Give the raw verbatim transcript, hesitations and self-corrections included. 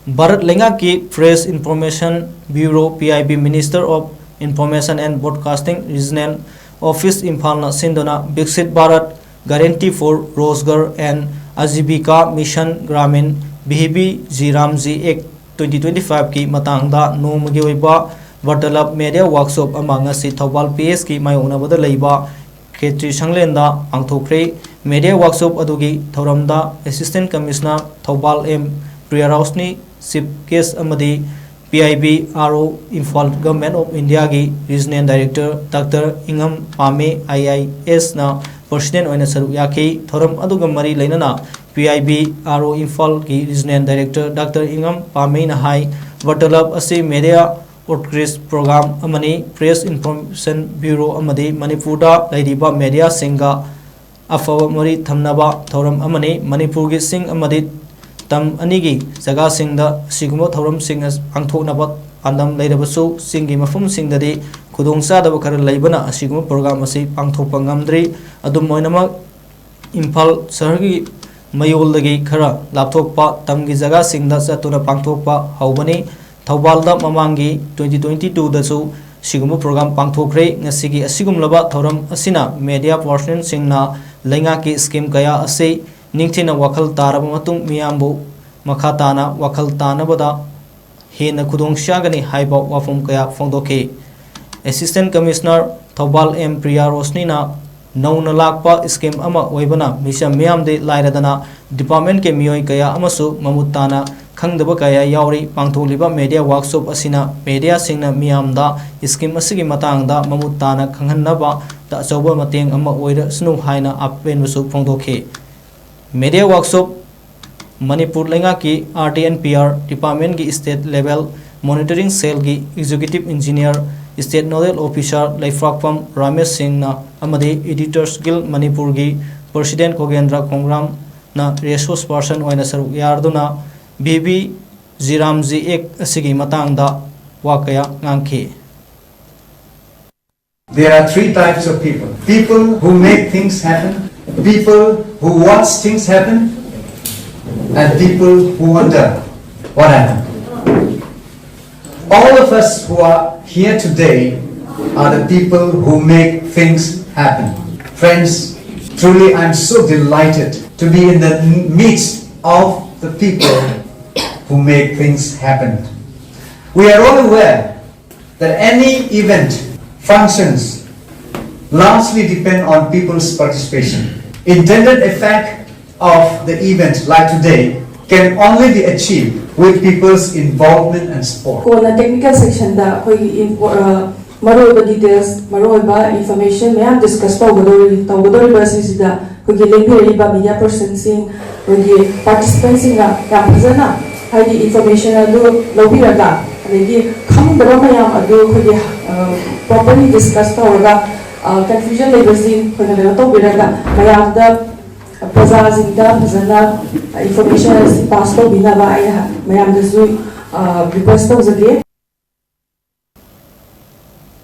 ꯚꯥꯔꯠ ꯂꯩꯉꯥꯛꯀꯤ Press Information Bureau, P I B, Minister of Information and Broadcasting, Regional Office, ꯏꯝꯐꯥꯜꯅ ꯁꯤꯟꯗꯨꯅ Viksit Bharat, Guarantee for Rozgar and Ajivika Mission Gramin, V B G Ramji Act twenty twenty-five ꯀꯤ ꯃꯇꯥꯡꯗ ꯅꯣꯡꯃꯒꯤ ꯑꯣꯏꯕ ꯋꯥꯔꯇꯥꯂꯥꯞ media workshop ꯑꯃ ꯉꯁꯤ Thoubal P S ꯀꯤ ꯃꯥꯌꯣꯛꯅꯕꯗ ꯂꯩꯕ ꯈꯦꯇ꯭ꯔꯤ ꯁꯪꯂꯦꯟꯗ ꯄꯥꯡꯊꯣꯛꯈ꯭ꯔꯦ꯫ Media workshop ꯑꯗꯨꯒꯤ ꯊꯧꯔꯝꯗ Assistant Commissioner Thoubal M Priyaroshni, Chief Guest ꯑꯃꯗꯤ P I B R O Imphal, Government of India ꯒꯤ Regional Director Doctor ꯏꯉꯝ ꯄꯥꯝꯃꯦ, I I S ꯅ President ꯑꯣꯏꯅ ꯁꯔꯨꯛ ꯌꯥꯈꯤ꯫ ꯊꯧꯔꯝ ꯑꯗꯨꯒ ꯃꯔꯤ ꯂꯩꯅꯅ P I B R O ꯏꯝꯐꯥꯜꯒꯤ Regional Director Doctor ꯏꯉꯝ ꯄꯥꯝꯃꯦꯅ ꯍꯥꯏ, ꯋꯥꯔꯇꯥꯂꯥꯞ ꯑꯁꯤ media outreach program ꯑꯃꯅꯤ꯫ Press Information Bureau ꯑꯃꯗꯤ ꯃꯅꯤꯄꯨꯔꯗ ꯂꯩꯔꯤꯕ media ꯁꯤꯡꯒ ꯑꯐꯕ ꯃꯔꯤ ꯊꯝꯅꯕ ꯊꯧꯔꯝ ꯑꯃꯅꯤ꯫ ꯃꯅꯤꯄꯨꯔꯒꯤ ꯆꯤꯡ ꯑꯃꯗꯤ ꯇꯝ ꯑꯅꯤꯒꯤ ꯖꯒꯥꯁꯤꯡꯗ ꯑꯁꯤꯒꯨꯝꯕ ꯊꯧꯔꯝꯁꯤꯡ ꯑꯁꯤ ꯄꯥꯡꯊꯣꯛꯅꯕ ꯄꯥꯟꯗꯝ ꯂꯩꯔꯕꯁꯨ, ꯆꯤꯡꯒꯤ ꯃꯐꯝꯁꯤꯡꯗꯗꯤ ꯈꯨꯗꯣꯡꯆꯥꯗꯕ ꯈꯔ ꯂꯩꯕꯅ ꯑꯁꯤꯒꯨꯝꯕ program ꯑꯁꯤ ꯄꯥꯡꯊꯣꯛꯄ ꯉꯝꯗ꯭ꯔꯤ꯫ ꯑꯗꯨꯝ ꯑꯣꯏꯅꯃꯛ, ꯏꯝꯐꯥꯜ ꯁꯍꯔꯒꯤ ꯃꯌꯣꯜꯗꯒꯤ ꯈꯔ ꯂꯥꯞꯊꯣꯛꯄ ꯇꯝꯒꯤ ꯖꯒꯥꯁꯤꯡꯗ ꯆꯠꯇꯨꯅ ꯄꯥꯡꯊꯣꯛꯄ ꯍꯧꯕꯅꯤ꯫ ꯊꯧꯕꯥꯜꯗ ꯃꯃꯥꯡꯒꯤ twenty twenty-two ꯗꯁꯨ ꯁꯤꯒꯨꯝꯕ program ꯄꯥꯡꯊꯣꯛꯈ꯭ꯔꯦ꯫ ꯉꯁꯤꯒꯤ ꯑꯁꯤꯒꯨꯝꯂꯕ ꯊꯧꯔꯝ ꯑꯁꯤꯅ media personnel ꯁꯤꯡꯅ ꯂꯩꯉꯥꯛꯀꯤ scheme ꯀꯌꯥ ꯑꯁꯤ ꯅꯤꯡꯊꯤꯅ ꯋꯥꯈꯜ ꯇꯥꯔꯕ ꯃꯇꯨꯡ ꯃꯤꯌꯥꯝꯕꯨ ꯃꯈꯥ ꯇꯥꯅ ꯋꯥꯈꯜ ꯇꯥꯅꯕꯗ ꯍꯦꯟꯅ ꯈꯨꯗꯣꯡ ꯆꯥꯒꯅꯤ ꯍꯥꯏꯕ ꯋꯥꯐꯝ ꯀꯌꯥ ꯐꯣꯡꯗꯣꯛꯈꯤ꯫ Assistant Commissioner Thoubal M Priya ꯔꯣꯁꯅꯤꯅ ꯅꯧꯅ ꯂꯥꯛꯄ scheme ꯑꯃ ꯑꯣꯏꯕꯅ ꯃꯤꯆꯝ ꯃꯤꯌꯥꯝꯗꯤ ꯂꯥꯏꯔꯗꯅ department ꯀꯤ ꯃꯤꯑꯣꯏ ꯀꯌꯥ ꯑꯃꯁꯨ ꯃꯃꯨꯠ ꯇꯥꯅ ꯈꯪꯗꯕ ꯀꯌꯥ ꯌꯥꯎꯔꯤ꯫ ꯄꯥꯡꯊꯣꯛꯂꯤꯕ media workshop ꯑꯁꯤꯅ media ꯁꯤꯡꯅ ꯃꯤꯌꯥꯝꯗ scheme ꯑꯁꯤꯒꯤ ꯃꯇꯥꯡꯗ ꯃꯃꯨꯠ ꯇꯥꯅ ꯈꯪꯍꯟꯅꯕꯗ ꯑꯆꯧꯕ ꯃꯇꯦꯡ ꯑꯃ ꯑꯣꯏꯔꯁꯅꯨ ꯍꯥꯏꯅ ꯑꯄꯦꯟꯕꯁꯨ ꯐꯣꯡꯗꯣꯛꯈꯤ꯫ Media workshop ꯃꯅꯤꯄꯨꯔ ꯂꯩꯉꯥꯛꯀꯤ R T and P R department ꯀꯤ state level monitoring cell ꯒꯤ executive engineer, state nodal officer ꯂꯩꯐ꯭ꯔꯥꯛꯄꯝ Ramesh ꯁꯤꯡꯅ ꯑꯃꯗꯤ Editors Guild ꯃꯅꯤꯄꯨꯔꯒꯤ president ꯈꯣꯒꯦꯟꯗ꯭ꯔ ꯈꯣꯡꯒ꯭ꯔꯥꯝꯅ resource person ꯑꯣꯏꯅ ꯁꯔꯨꯛ ꯌꯥꯗꯨꯅ V B G Ramji Act ꯑꯁꯤꯒꯤ ꯃꯇꯥꯡꯗ ꯋꯥ ꯀꯌꯥ ꯉꯥꯡꯈꯤ꯫ There are three types of people. People who make things happen, people who watch things happen, and people who wonder What happened? All of us who are here today are the people who make things happen. Friends, truly I'm so delighted to be in the midst of the people who make things happen. We are all aware that any event functions largely depend on people's participation. Intended effect of the event like today can only be achieved with people's involvement and support. ꯀꯣꯟꯅ technical sectionꯗ ꯑꯩꯈꯣꯏꯒꯤ ꯃꯔꯨꯑꯣꯏꯕ details, ꯃꯔꯨꯑꯣꯏꯕ information ꯃꯌꯥꯝ discuss ꯇꯧꯒꯗꯧꯔꯤ꯫ ꯇꯧꯒꯗꯧꯔꯤꯕ ꯑꯁꯤꯁꯤꯗ ꯑꯩꯈꯣꯏꯒꯤ ꯂꯦꯡꯕꯤꯔꯛꯏꯕ media personꯁꯤꯡ, ꯑꯩꯈꯣꯏꯒꯤ participantꯁꯤꯡꯅ ꯌꯥꯝ ꯐꯖꯅ ꯍꯥꯏꯗꯤ information ꯑꯗꯨ ꯂꯧꯕꯤꯔꯒ, ꯑꯗꯒꯤ ꯈꯪꯗꯕ ꯃꯌꯥꯝ ꯑꯗꯨ ꯑꯩꯈꯣꯏꯒꯤ properly discuss ꯇꯧꯔꯒ, confusion ꯂꯩꯕꯁꯤꯡ ꯑꯩꯈꯣꯏꯅ ꯀꯩꯅꯣ ꯇꯧꯕꯤꯔꯒ, ꯃꯌꯥꯝꯗ, ꯄ꯭ꯔꯖꯥꯁꯤꯡꯗ ꯐꯖꯅ information ꯑꯁꯤ pass ꯇꯧꯕꯤꯅꯕ ꯑꯩꯅ ꯃꯌꯥꯝꯗꯁꯨ request ꯇꯧꯖꯒꯦ꯫